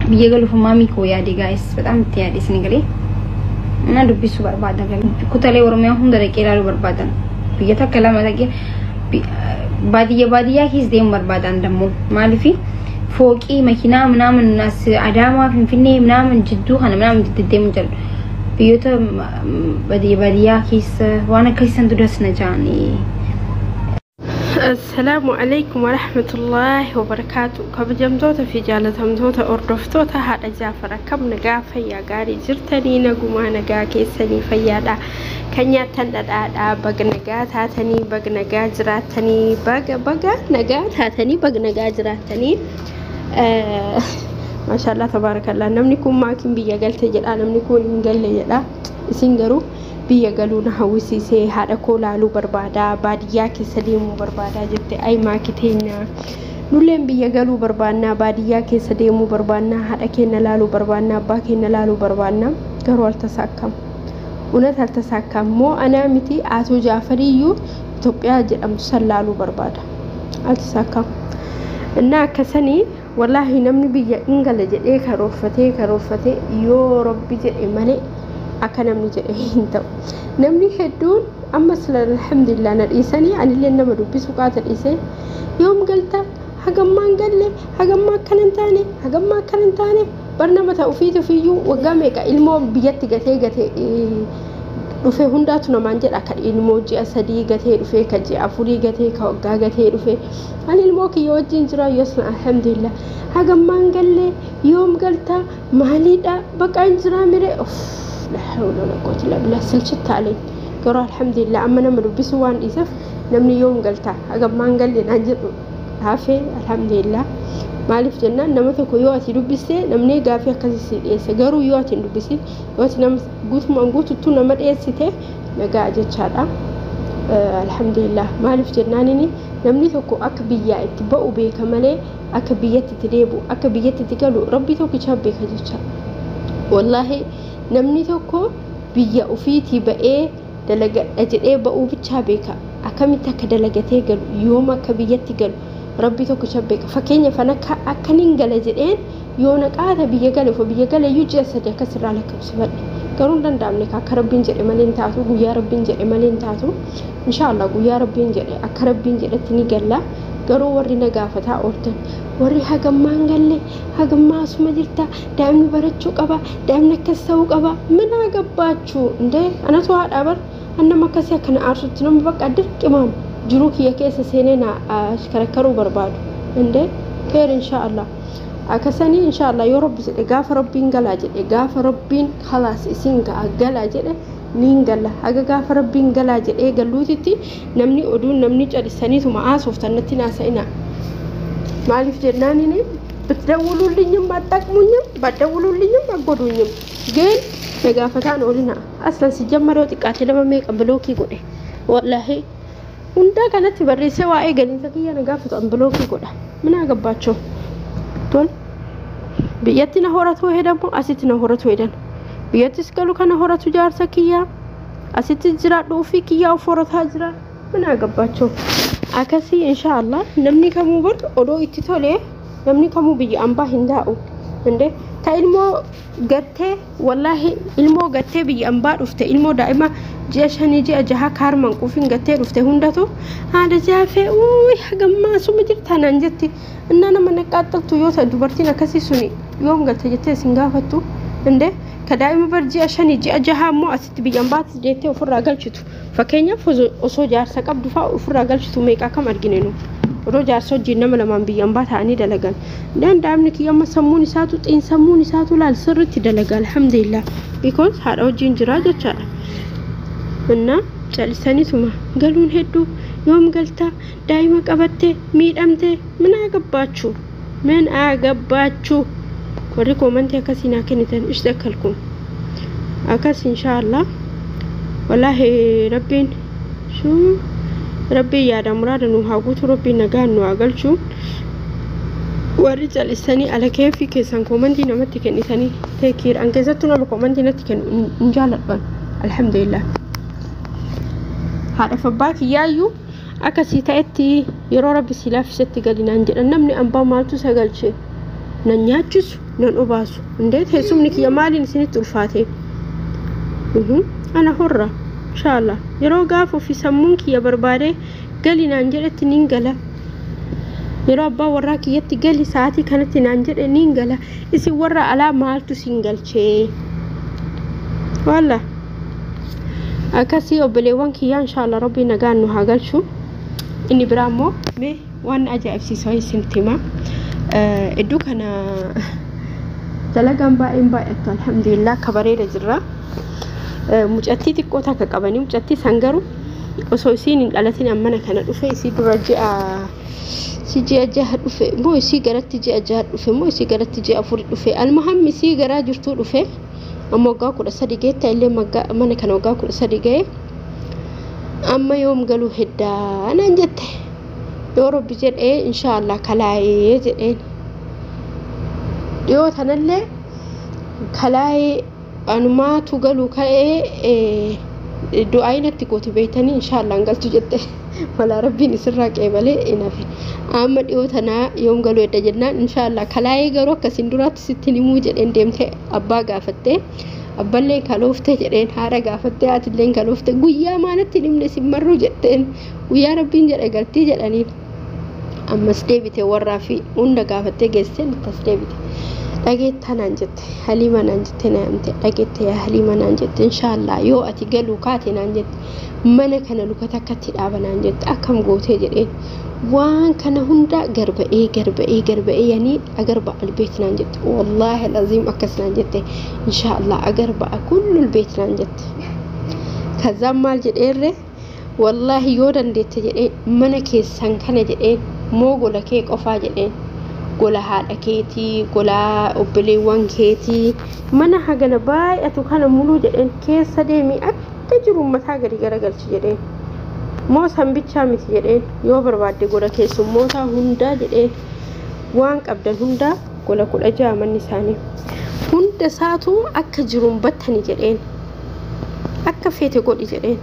Biyya galuuf maamii koo yaade, guys, በጣም itti yaade isin galee na dubbisuu barbaada. Kutaalee Oromiyaa hunda dhaqee ilaaluu barbaadan, biyya takka lama dhaqee baadiyyaa baadiyyaa keessa deemuu barbaadan. Dammoo maaliifi fooqii makiinaa ምናምን as Adaamaa, Finfinnee ምናምን jidduu kana ምናምን deddeemuu jala biyyoota baadiyyaa baadiyyaa keessa waan akkasii duras na jaanii. Assalaamu alaikum warahmatullaahi wabarakaatu. Kabajamtoota fi jaalatamtoota hordoftoota haadha Jaafar, akkam nagaa, fayyaa gaarii jirtanii? Nagumaa, nagaa keessanii, fayyaadha. Kan nyaattan dhadhaadha. Baga nagaa taatanii, baga nagaa jiraattanii, baga baga nagaa taatanii, baga nagaa jiraattanii. Maashaallah, tabaarakallaa. Namni kun maakiin biyya galte jedha, namni kun hin galle jedha. Isin garuu biyya galuu na hawwisiisee, haadha koo laaluu barbaada, baadiyyaa keessa deemuu barbaada jette. Ay maaki teenya, nulleen biyya galuu barbaannaa, baadiyyaa keessa deemuu barbaannaa, haadha keenya laaluu barbaannaa, abbaa keenya laaluu barbaannaa. Garuu አልተሳካም, እውነት አልተሳካም. Moo anaa miti, Aatoo Jaafariyyuu Itoophiyaa jedhamtu san laaluu barbaada, አልተሳካም. እና akkasanii wallaahi namni biyya in gala jedhee karoorfatee karoorfatee yoo Rabbi jedhe malee akka namni jedhe hin ta'u. Namni hedduun ammas alhamdulillah na dhiisanii, anillee nama dubbisu qaata dhiisee, yoom galta, hagammaa hin galle, hagammaa akkana hin taane, hagammaa akkana hin taane. Bar nama ta'u ofiitu ofiiyyuu waggaa meeqa ilmoo biyyatti gatee gatee dhufe hundaatu namaan jedha, kan ilmoo ji'a 3 gatee dhufe, kan ji'a 4 gatee, kan waggaa gatee dhufe. Ani ilmoo kiyya wajjin jira yoos, alhamdulillah. Hagammaa hin galle, yoom galta, maaliidha, baqa hin jiraa mire. Uff, la hawla wala quwwata illa billah, silchitti aleen. Garuu alhamdulillah amma nama dubbisuu waan dhiiseef, namni yoom galta, hagammaa hin galle naan jedhu hafee, alhamdulillah. Maaliif jennaan, nama tokko yoo ati dubbiste namni gaafii akkasii si dhiyeessa. Garuu yoo ati hin dubbisin, yoo ati nama guutumaan guututtuu nama dhiyeessite, nagaa jechaadha. Alhamdulillah, maaliif jennaanini, namni tokko akka biyyaa itti ba'u beeka malee akka biyyatti itti deebi'u, akka biyyatti itti galu Rabbii tokkichaa beeka jecha. Wallaahi namni tokko biyya ofiitii ba'ee dalagadha jedhee ba'uu bichaa beeka. Akkamitti akka dalagatee galu, yoom akka biyyatti galu, Rabbii tokkicha beeka. Fakkeenyaaf akka akkanin gala jedheen yoo naqaata biyya gale, ofoo biyya gale iyyuu ji'a 3 akkas irraa lakkoofsifadhe. Garuu hin danda'amne, akka Rabbiin jedhe malee hin taatu, guyyaa Rabbiin jedhe malee hin taatu. Inshaallah guyyaa Rabbiin jedhe, akka Rabbiin jedhetti ni galla. Garuu warri na gaafataa ooltan, warri hagammaa hin galle, hagammaa asuma jirta, daa'imni barachuu qaba, daa'imni akkas ta'uu qaba, ምን አገባችሁ እንዴ? Anatu haadhaa bar. Annama akkasii akkana aarsutti nama bakka dirqimaan jiruu kiyya keessa seenee na karakkaruu barbaadu እንዴ. Keer inshaallah akkasanii, inshaallah yoo Rabbi jedhe, gaafa Rabbiin galaa jedhe, gaafa Rabbiin خلاص isin ga'a galaa jedhe, niin galla. Haga gaafa Rabbiin galaa jedhee galluutitti namni oduun namni calisaniituma haasoftan natti naasa'ina. Maaliif jennaanini, ብትደውሉልኝም አትጠቅሙኝም፣ ባትደውሉልኝም አትጎዱኝም። ግን nagaafataan oolina. Aslan ሲጀመር yoo xiqqaate nama meeqa block godhe? Wallaahi hundaa kanatti barreessee waa'ee galiinsa kiyya na gaafatu an block godha. ምን አገባቸው? Tol biyyatti na horatu hedamu, asitti na horatu hedan. Biyyattis galu kana horatu jaarsa kiyya, asitti jiraadhu ofii kiyyaa of horataa jira. ምን አገባቸው? Akkasii inshaallah namni kamuu bar odoo itti tolee namni kamuu biyya ambaa hin taa'u. እንዴ, ta ilmoo gattee, wallaahi ilmoo gattee biyya ambaa dhufte, ilmoo daa'ima ji'a 5, ji'a 6 kaarman quufin gattee dhufte hundatu haadha Jaafee, uuyi hagammaa asuma jirtaa naan jetti. Innaa nama naqqaaxxaltu yoo ta'e, dubartiin akkasii suni yoom galte jettee isin gaafattu? እንዴ, ka daa'ima bar ji'a 5, ji'a 6 immoo asitti biyya ambaatti jettee ofirraa galchitu, fakkeenyaaf osoo jaarsa qabdu fa'aa ofirraa galchitu meeqa akkam argine nu, odoo jaarsa wajjin nama lamaan biyya ambaa ta'anii dalagan. Daa'imni kiyya amma sammuun isaatu, xiinsammuun isaatu laal sirriitti dalaga, alhamdulillah, because haadha wajjin jira jechaadha. እና calisaniituma galuun hedduu yoom galtaa, daa'ima qabattee miidhamtee, ምን አገባችሁ? ምን አገባችሁ? Warri comment akkasii naa kennitan ishtakkalkum akkas. Inshaallah wallaahi Rabbiin shuu Rabbiin yaada muraada nu haa guutu, Rabbiin nagaan nu haa galchu. Warri calisanii ala keefii keessan comment namatti kennitanii teekiir, an keessattuu nama comment natti kennu hin jaaladhan. Alhamdulillah haadhaaf abbaa kiyyaayyuu akkasii ta'etti yeroo Rabbi si laaffisetti galinaan jedhan. Namni ambaa maaltu isa galche? Nan nyaachisu, nan obaasu. Indeet teessumni kiyya maaliin isinitti ulfaate? Ana horra inshaallah. Yeroo gaafa ofii sammuun kiyya barbaade gali naan jedhetti nin gala. Yeroo abbaa warraa kiyyatti gali sa'aatii kanatti naan jedhe nin gala. Isin warra alaa maaltu isin galchee? Walla akkasii obboleewwan kiyyaa, inshaallah rabbii nagaan nu haa galchu. Inni biraa immoo mee waan ajaa'ibsiisaa isinitti hima. Iddoo kana dalagaan baay'een baay'attu, alhamdulillah, akka bareeda jirra. Mucattii xiqqoo takka qabanii, mucattii san garuu osoo isiin hin dhalatin mana kana dhufe. Isii dura ji'a si ji'a 6 dhufe moo isii garatti ji'a 6 dhufe moo isii garatti ji'a 4 dhufe, almuhammi isii garaa jirtuu dhufe. Amma waggaa 13 geetta illee mana kana waggaa 13 ga'e. Amma yoom galuu heddaa naan jette. Yoo rabbi jedhee inshaallah kalaayee jedheen. Dhiyoo tanallee kalaayee anumaatu galuu ka'ee du'aa natti goote beektanii, inshaallah hin galtu jette. Walaa rabbiin isirraa qeebalee hin hafe. Amma dhiyoo tanaa yoom galuu edda jennaan, inshaallah kalaayee, garuu akkasiin duraatti sitti himuu jedheen. Deemtee abbaa gaafattee, abballee kaloofte jedheen. Haadha gaafattee, haatillee kaloofte. Guyyaa maalatti hin himne sin marruu jetteen. Guyyaa rabbiin jedhe galtii jedhaniin. Ammas deebite, warraa fi hunda gaafattee geessee nuttas deebite. Dhageettaa naan jette, Haliima naan jette, na himte. Dhageette yaa Haliima naan jette, inshaallah yoo ati galuu kaate naan jette, mana kana luka takkatti dhaaba naan jette. Akkam gootee jedheen. Waan kana hunda garba'ee garba'ee garba'ee yani agarba albeet naan jette. Wallaahi alaziim akkas naan jette. Inshaallah agarba'a kullul beet naan jette. Kazaan maal jedheerre? Wallaahi yoo dandeette jedheen, mana keessan kana jedheen, moo gola kee qofaa jedheen, gola haadha keetii, gola obboleewwan keetii, mana hagana baay'atu kana muluu jedheen, keessa deemii akka jiru mataa gadi garagalchi jedheen. Moo sanbichaa miti jedheen, yoo barbaadde gola keessummoota hundaa jedheen, waan qabdan hundaa, gola 16 manni isaanii, hunda isaatu akka jiruun battani jedheen, akka feete godhi jedheen.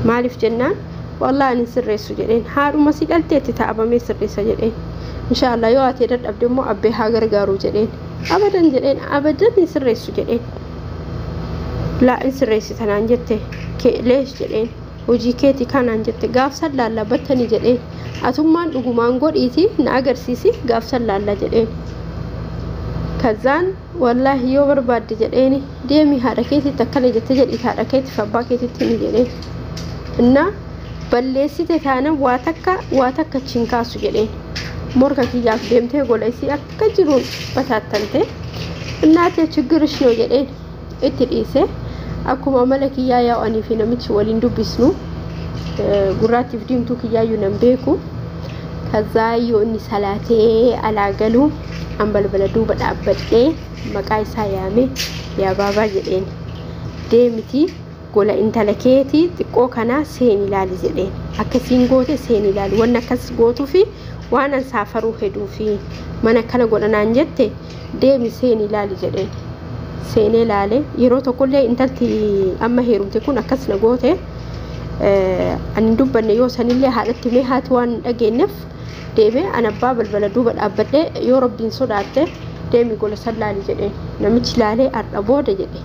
Maaliif jennaan, wallaahi ani sirreessu jedheen, haadhuma si dhalteetti taa'abamee sirreessa jedheen. Inshaallah yoo ati dadhabde immoo abbee haa gargaaru jedheen. Abadan jedheen, abadan hin sirreessu jedheen. Laa, hin sirreessi tanaan jette, leesh jedheen. Hojii keeti kanaan jette. Gaafsan laalla battani jedheen. Atummaan dhugumaan godhiiti na agarsiisi, gaafsan laalla jedheen. Kazaan wallaahi yoo barbaadde jedheeni, deemi haadha keetitti akkana jette jedhi, haadha keetiif abbaa keetitti ni jedheen. Innaa balleessite taana waa takka waa takka achiin kaasu jedheen. Morka kiyyaaf deemtee gola isii akka jiruun bataattante innaatee ችግርሽ ነው jedheen itti dhiise. Akkuma amala kiyyaa yaa'u anii fi namichi waliin dubbisnu, gurraattiif diimtuu kiyyaayyuu nan beeku. Kazaa yoo inni salaatee alaa galuu, an balbala duuba dhaabbadhee maqaa isaa yaame, yaa baabaa jedheen, deemiti gola intala keetii xiqqoo kanaa seen ilaali jedheen. Akkasiin goote seen ilaali, wanni akkas gootuu fi waan an saafaruu heduu fi mana akkana godhanaan jette, deemi seen ilaali jedheen. Seenee ilaale. Yeroo tokkollee intalti amma heerumte kun akkas na goote ani dubbanne. Yoo sanillee haadhatti mee haati waan hin dhageenyeef deemee an abbaa balbala duuba dhaabbadhee, yoo rabbiin sodaatte deemi gola san laali jedheen. Namichi laalee, har'a booda jedhe,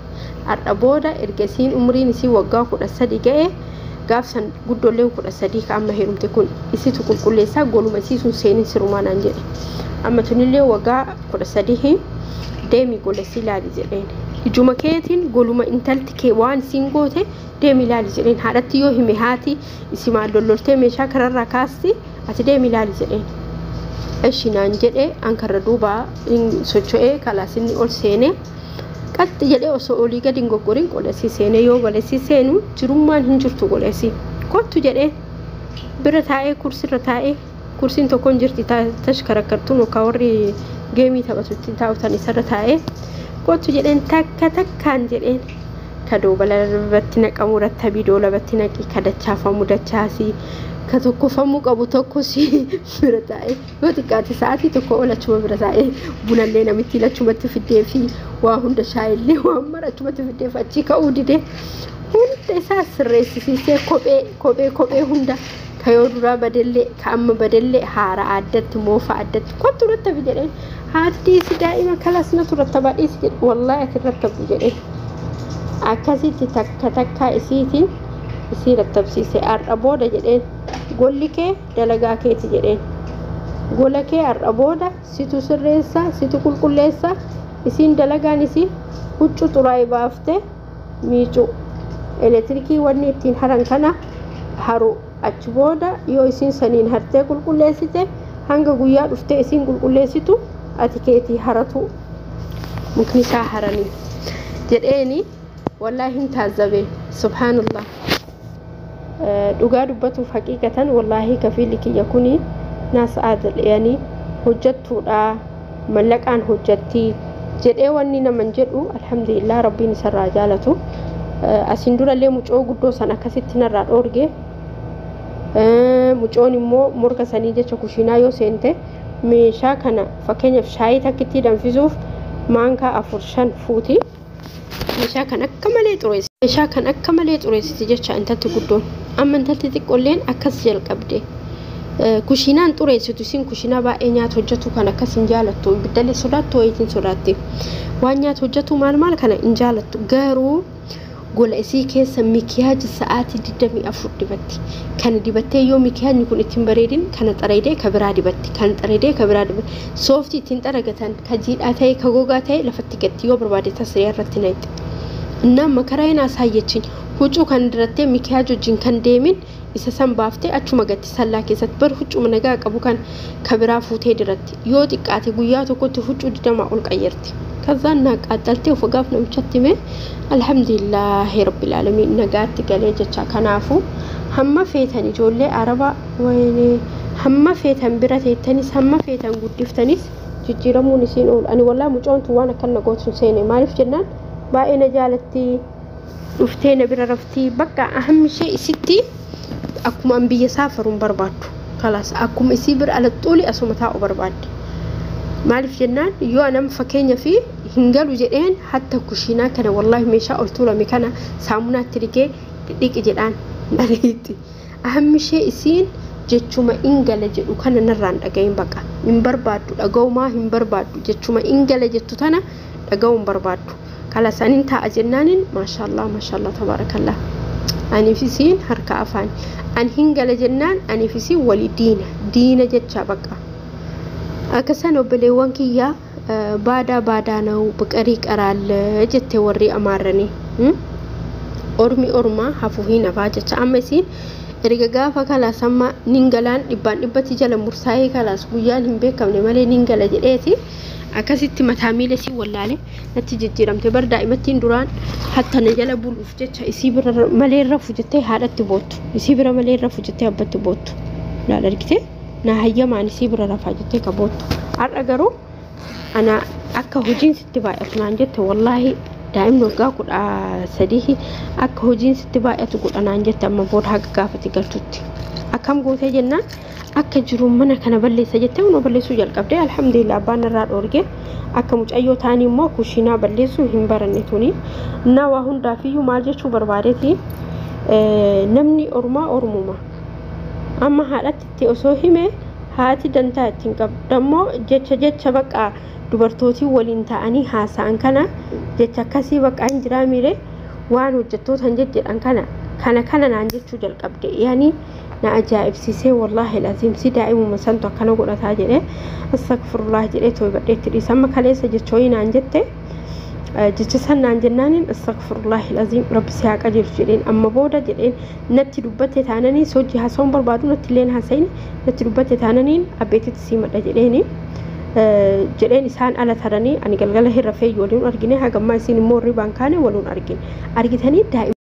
har'a booda erga isiin umriin isii waggaa 13 ga'e, gaafsan guddoolleen 13 ka amma heerumte kun isitu qulqulleessaa, goluma isii sun seenin sirumaa naan jedhe. Amma tunillee waggaa 13, deemi gola isii laali jedheen. Ijuma keetiin goluma intalti kee waan isiin goote deemi ilaali jedheen. Haadhatti yoo hime haati isimaan lolloltee meeshaa kararraa kaasti, ati deemi ilaali jedheen. Eshi naan jedhe. An karra duubaa socho'ee kalaas inni ol seenee qaxxi jedhee osoo olii gadi hin goggorin qolasii seenee, yoo golasii seenu jirummaan hin jirtu. Golasii kottu jedhee bira taa'ee, kursirra taa'ee, kursiin tokko hin jirti tashkarakkartuun yookaan warri geemii taphatutti taa'utan, isarra taa'ee kottu jedheen. Takka takkaan jedheen, ka doobala naqamu rattabii doolabatti naqi, ka dachaafamu dachaasii, ka tokkofamuu qabu tokkos bira taa'ee, yoo xiqqaate sa'aatii tokko ol achuma bira taa'ee, bunallee namitti achumatti fiddee fi waa hunda, shaayillee waan mara achumatti fiddeef achii ka'uu didee, hunda isaa sirreessisiisee, kophee kophee kophee hunda Ka yoo duraa badellee ka amma badellee haara addatti moofa addatti kottu rattabi jedheen. Haati dhiisi daa'ima kalas natu rattabaa dhiisi jedhe. Wallaahi ati rattabdu jedheen. Akkasitti takka takkaa isiitiin isii rattabsiise. Har'a booda jedheen golli kee dalagaa keeti jedheen. Gola kee har'a booda situ sirreessa, situ qulqulleessa. Isiin dalagaan isii huccuu xuraa'e baaftee miicuu, elektirikii wanni ittiin haran kana haru. Achi booda yoo isiin saniin hartee qulqulleessite, hanga guyyaa dhuftee isiin qulqulleessitu ati keetii haratu, mukni isaa haranii jedheeni. Wallaahi hin taazzabe, subhaanallah. Dhugaa dubbatuuf haqiiqatan wallaahi kafiilli kiyya kuni naas aadal yani hojjattuudha, mallaqaan hojjattii jedhee wanni naman jedhu. Alhamdulillah, rabbiin isarraa jaalatu. Asin durallee mucoo guddoo san akkasitti narraa dhoorge. Mucoon immoo morka sanii jecha kushiinaa yoo seente meeshaa kana, fakkeenyaaf shaayii takkitti danfisuuf maankaa afur shan fuuti. Meeshaa kan akka malee xureessiti, meeshaa kan akka malee xureessiti jecha intalti guddoon. Amma intalti xiqqoolleen akkas jalqabde. Kushiinaan xureessitu isin kushiinaa baay'ee nyaata hojjetu kan akkas hin jaalattu. Ibiddallee sodaattu wayiitiin sodaatti. Waan nyaata hojjetu maal maal kana hin jaalattu. Garuu gola isii keessa mikiyaaji sa'aatii 24 dibatti. Kana dibattee yoo mikiyaajni kun ittiin bareedin, kana xareedee ka biraa dibatti, kana xareedee ka biraa dibatti. Sooftii ittiin xaragatan ka jiidhaa ta'e ka gogaa ta'e lafatti gatti, yoo barbaade tasiree irratti naqxe. Innaa makaraayin asaayyachin huccuu kan dirattee mikiyaaj wajjin kan deemin isa san baaftee achuma gatti sallaa keessatti. Bar huccuma nagaa qabu kan ka biraa fuutee diratti. Yoo xiqqaate guyyaa tokkotti huccuu 20 ol qayyarti. Kazaan naa qaaxxaltee of gaaf namichatti hime. Alhamdulillaahi rabbil aalamiin, nagaatti galee jecha. Kanaafuu hamma feetan ijoollee araba wayinee hamma feetan bira teettanis, hamma feetan guddiftanis, jijjiiramuun isiin oolu. Ani wallaa mucoontu waan akkan na gootu hin seene. Maaliif jennaan baay'ee na jaalatti, dhuftee na bira raftii. Bakka ahammi ishee isitti akkuma an biyya saafaruun barbaaddu kalaas akkuma isii bira alaxxuuli asuma taa'u barbaadde. Maaliif jennaan yoo anam fakkeenya fi hin galu jedheen, hatta kushiinaa kana wallaahi meeshaa ol tuulame kana saamunaatti dhiqee dhiqi jedhaan dhaleetti. Ahammi ishee isiin jechuma ingala jedhu kana narraan dhagahin, baqa hin barbaaddu, dhaga'umaa hin barbaaddu. Jechuma ingala jettu tana dhaga'uu hin barbaaddu. Kalas anin taa'a jennaanin maashaallah, maashaallah, tabaarakallah. Aniif isiin harka afaan. An hin gala jennaan aniif isiin wali diina diina jecha baqa. Akkasan obboleewwan kiyyaa, baadaa baadaa na'u biqarii qaraalle jette warri amaarranii. Ormi ormaa hafuu hin hafaa jecha. Amma isiin erga gaafa kalaas amma ningalaan dhibbaan dhibbatti jala mursaa'ee kalaas guyyaan hin beekamne malee ningala jedheeti akkasitti mataa miila isii wallaale natti jijjiiramte. Bar daa'imattiin duraan hatta na jala buluuf jecha isii bira malee rafu jettee haadhatti boottu, isii bira malee rafu jettee abbatti boottu laal argite, na hayyamaan isii bira rafaa jettee ka boottu. Har'a garuu ana akka hojiin sitti baay'atu naan jette. Wallaahi daa'imni waggaa 13 akka hojiin sitti baay'atu godha naan jette. Amma booda haga gaafati galtutti akkam gootee jennaan akka jiru mana kana balleessa jettee hunoo balleessuu jalqabdee. Alhamdulillah, abbaan irraa dhoorge. Akka mucayyoo ta'anii immoo kushiinaa balleessuu hin baranne tuni. Na waa hundaafiyyuu maal jechuu barbaadeeti, namni ormaa ormuma. Amma haadhatti itti osoo hime haati dantaa ittiin qabdu dammoo jecha jecha baqa dubartootii waliin ta'anii haasa'an kana jecha akkasii baqa hin jiraa miire waan hojjettootan jedhan kana kana kana naan jechuu jalqabde. Yani na ajaa'ibsiisee wallaahi laziim. Si daa'imuma santu akkana godhataa jedhee astagfirullah jedhee tooybadheetti dhiisa. Amma kaleessa jechooyi naan jette, jecha san naan jennaaniin astagfirullah laziim, rabbi si haa qajeelchu jedheen. Amma booda jedheen natti dubbatte taananii sochii haasawuun barbaadu natti illeen haasa'in, natti dubbatte taananiin abbeetitti sii madha jedheeni jedheen. Isaan ala taranii ani galgala hin rafee waliin argine. Hagammaa isiin immoo ribaan kaane waliin argine argitanii daa'ima.